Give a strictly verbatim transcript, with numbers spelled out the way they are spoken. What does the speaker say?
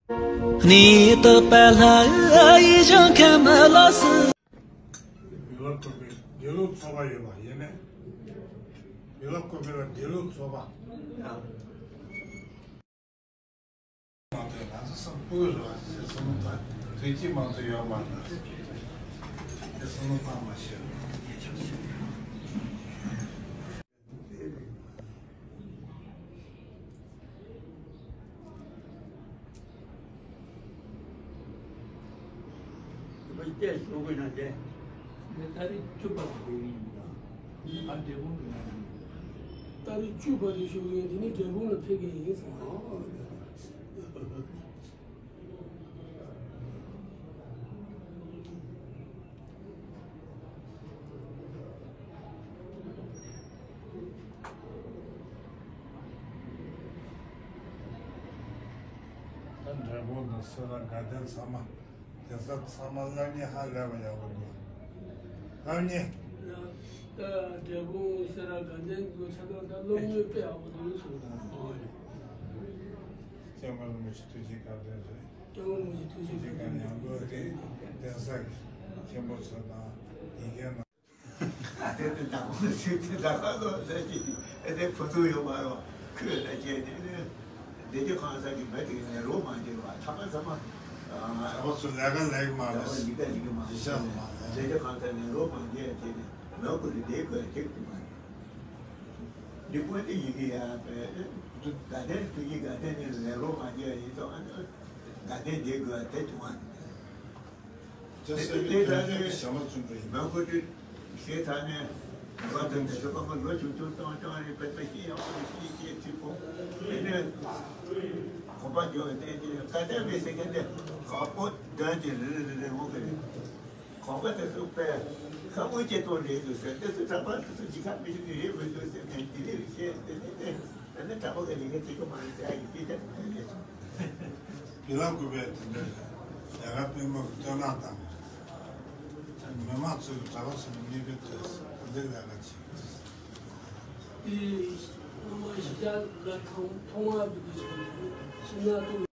གནས་དུ་པ་ལྷ་ཡི་ཞིང་ཁམས་ལ་སུ། ཡུལ་ལ་བཀོད་པའི་དགེ་ལུགས་ཚོགས་པ་ཡོད་པ་ཡིན་ནས། ཡུལ་ལ་བཀོད་པའི་དགེ་ལུགས་ཚོགས་པ། མང་ཚོགས་ང་ཚོ་སམ་སྤུ་གུ་རེད་བ་ཞེས་བསམ་བློ་བཏང་། དུས་ཀྱི་མང་ཚོགས་ཡོད་མ་རེད་ཞེས་བསམ་བློ་བཏང་མ་ཤེས། བསྐྱལ་ཞུ་དགོས་ན་དེ། ད་རེས་བཅུ་པ་དེ་ཡིན་ད། ཨ་འབྲས་སྤུངས་ཀྱི་ནང་། ད་རེས་བཅུ་པ་དེ་ཞུ་གི་ཡིན། དེ་ནས་འབྲས་སྤུངས་ལ་ཕེབས་ཀྱི་ཡིན་གསུངས། ད་འབྲས་སྤུངས་དང་སེ་ར་དགའ་ལྡན་ཚང་མ། དེང་སང་ཚང་མ་སློབ་གཉེར་ཧ་ལས་པ་ཡག་པོ་འདུག་སློབ་གཉེར། ད་འབྲས་སྤུངས་སེ་ར་དགའ་ལྡན་དུ་ཆ་ཚང་ད་སློབ་གཉེར་དཔེ་ཡག་པོ་འདུག་གསུངས། སྐྱབས་མགོན་རིན་པོ་ཆེ་ཐུགས་རྗེ་བཀའ་དྲིན་རེད། སྐྱབས་མགོན་རིན་པོ་ཆེ་ཐུགས་རྗེ་བཀའ་དྲིན། ཡང་སྒོས་དེ་གདན་ས་གི་མཁན་པོ་ཚོ་དང་ཡིན་མཁན་རྣམས། དེ་ནི་བདག་པོ་ཚུལ་དེ་བདག་པོ་ལ་ཅི་ཨེ་དེ་ཕུ་ཐུག་ཡོད་མ་རེད་བ། ཁོས་ལ་ཅི་དེ་ནི་བདེ་སྐྱིད་ཁང་ས་གི་མི་དེ་ནས་རོགས་མ་བྱེད་བ་ཐ་མ་ཚ་མ། ད་བ་ཚོ་ལས་ཀ་ལས་ཀྱི་མ་རེད། ལས་ཀ་ལས་ཀྱི་མ་རེད། ཡིག་ཆ་ལ་མ་ལས། བདེ་སྐྱིད་ཁང་ས་ནས་རོགས་མ་བྱེད་དེ་ནི་མི་ཁོ་རེ་བདེ་དགོས་ཐེག་ཐུབ་མ་རེད། འདི་ཀུན་དེ་ཡིན་གྱི་ཡ་པས། དགའ་ལྡན་ཐུགས་ཀྱི་དགའ་ལྡན་ནི་ལས་རོགས་མ་བྱེད་ཡིན་ཙང་ཨ་ནི་དགའ་ལྡན་བདེ་དགོས་དེ་བྱུང་བ་རེད། ཅེས་སོགས་ཀྱི་དོན་ཚན་གྱི་ཞལ་མ་ཚུན་དུ་ཡིན། མ་གོ་དུས་ཞེས་ཐ་ནས་བ་དང་དེ་ཚོ་ཁོ་མོ་ལོ་ཆུང་ཆུང་གཏོང་གཏོང་རེད། དཔེ་ལྟ་ཤེས་ཡག་པོ་ཤེས་ཤེས་ཚིག་པོ་དེ་ནས་གོམ་པ་རྒྱོབ་བསྟན་གྱི་ཡོད། ཀ་ཏན་པའི་ཟེར་མཁན་དེ་གོག་པོ་དོན་གྱི་རེ་རེ་རེ་རེ་འོང་གི་རེད། གོག་པ་དེ་ཚོ་དཔེ་ཁ་མོ་སྐྱེ་གཏོང་རེད་འདུག་ཟེར། དེ་ཚོ་གྲྭ་པ་དེ་ཚོ་ཇི་ཁ་མི་ཤེས་ནི་རེད་མི་འདུག་ཟེར་ནས་འདི་རེད་བཤད་དེ་ནས་དེ། ད་ནི་དྲག་པོ་ག་ལི་ག་ཅིག་གི་མ་རེད་ཟེར་ཡ་ཡི་དེ་ལས་སོང་། བི་ལ་ཀུ་པའི་དེ་འདྲ་ལས་ཀ་དཔོན་པོ་གི་སྟོད་ནག་དང་། མི་མང་ཚོས་གྲྭ་པ་ཚོ་ནས་མི་བེད་དོ་དེ་འདྲའི་ལས་ཀ་བྱེད། དེ་སྔོན་མ་གཞིས་ཆགས་ལ་ཐོག་ཐོག་མར་བི་དུ་ཆེན་ཤིང་ནགས་ཏོག